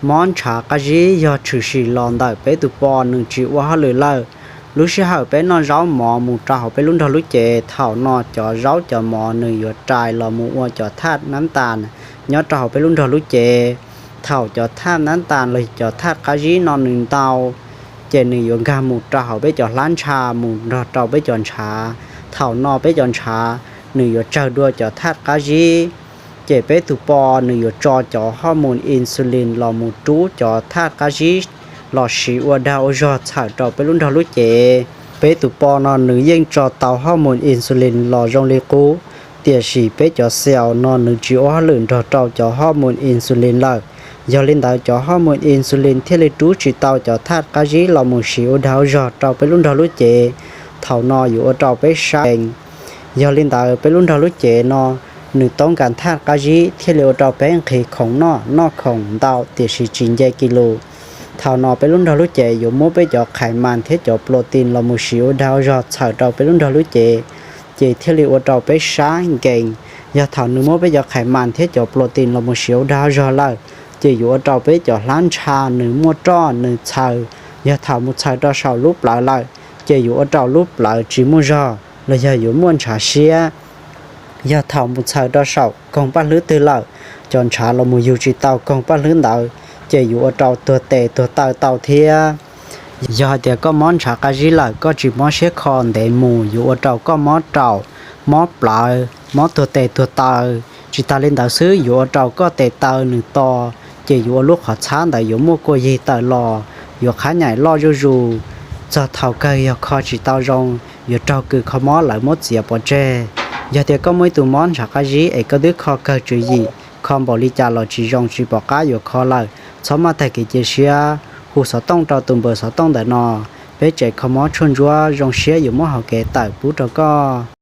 Mob ntshav qab zib yog tshwm sim los ntawm peb tus po nws tsis ua hauj lwm lawm. Lub sij hawm peb noj zaub mov mus rau hauv peb lub nrog lub cev, thaum no cov zaub cov mov nws yuav rais los mus ua cov thaj nab tas nyob rau hauv peb lub nrog lub cev. Thaum cov thaj nab tas los cov thaj qab zib no nws ntau, ces nws yuav nkag mus rau hauv peb cov hlab ntsha mus nrog rau peb cov ntshav. Thaum no peb cov ntshav nws yuav tsawg dua cov thaj qab zib, ces peb tus po nws yuav tso cov hormone insulin los mus rub cov thaj qab zib los siv ua dag ua zog txhawm rau peb lub nrog lub cev. Peb tus po no nws yeej tso tau hormone insulin los zoo li qub, tiam sis peb cov cells no nws tsis ua hauj lwm nrog rau cov hormone insulin lawm. Yog li ntawd cov hormone insulin thiaj li rub tsis tau cov thaj qab zib los mus siv ua dag ua zog rau peb lub nrog lub cev. Thaum no yuav ua rau peb sab nkees. Yog li ntawd peb lub nrog lub cev no nws toob kas thaj qab zib thiaj li ua rau peb nqhis khoom noj, noj khoom ntau tiam sis tsis nce kis lus. Thaum no peb lub nrog lub cev yuav muab peb cov khais mas thiab cov protein los mus siv ua dag ua zog txhawm rau peb lub nrog lub cev, ces thiaj li ua rau peb sab nkees. Yog thaum nws muab peb cov khais mas thiab cov protein los mus siv ua dag ua zog lawm, ces yuav ua rau peb cov hlab ntsha nws muaj roj nws txhaws. Yog thaum mus txhaws rau saum lub plawv lawm, ces yuav ua rau lub plawv tsis muaj zog los yog yuav muaj ntshav siab. Yog thaum mus txhaws rau saum koog paj hlwb twg lawm, cov ntshav los mus yug tsis tau koog paj hlwb ntawd, ces yuav ua rau tuag tes tuag taw tau thiab. Yog hais tias koj mob ntshav qab zib lawm koj tsis mob siab kho ntev mus yuav ua rau koj mob raum, mob plawv, mob tuag tes tuag taw. Tsis tas li ntawd xwb yuav ua rau koj tes taw nws to, ces yuav ua lub qhov txhab ntawd yuav muaj kua yig tawm los, yuav qhab nyaim loj zuj zus. Txog thaum kawg yog kho tsis tau zoo, yuav raug kws kho mob lawv muab txiav pov tseg. Yog tias koj muaj ib tug mob ntshav qab zib es koj twb kho kawg tswv yim, kho npaum li cas los tsis zoo tsis pom qab yuav kho lawm, txhob maj tag kev cia siab, hu xov tooj rau tus npawb xov tooj ntawm no, peb tsev kho mob tshuaj ntsuab zoo siab yuav muab hau kev tawm pub rau koj.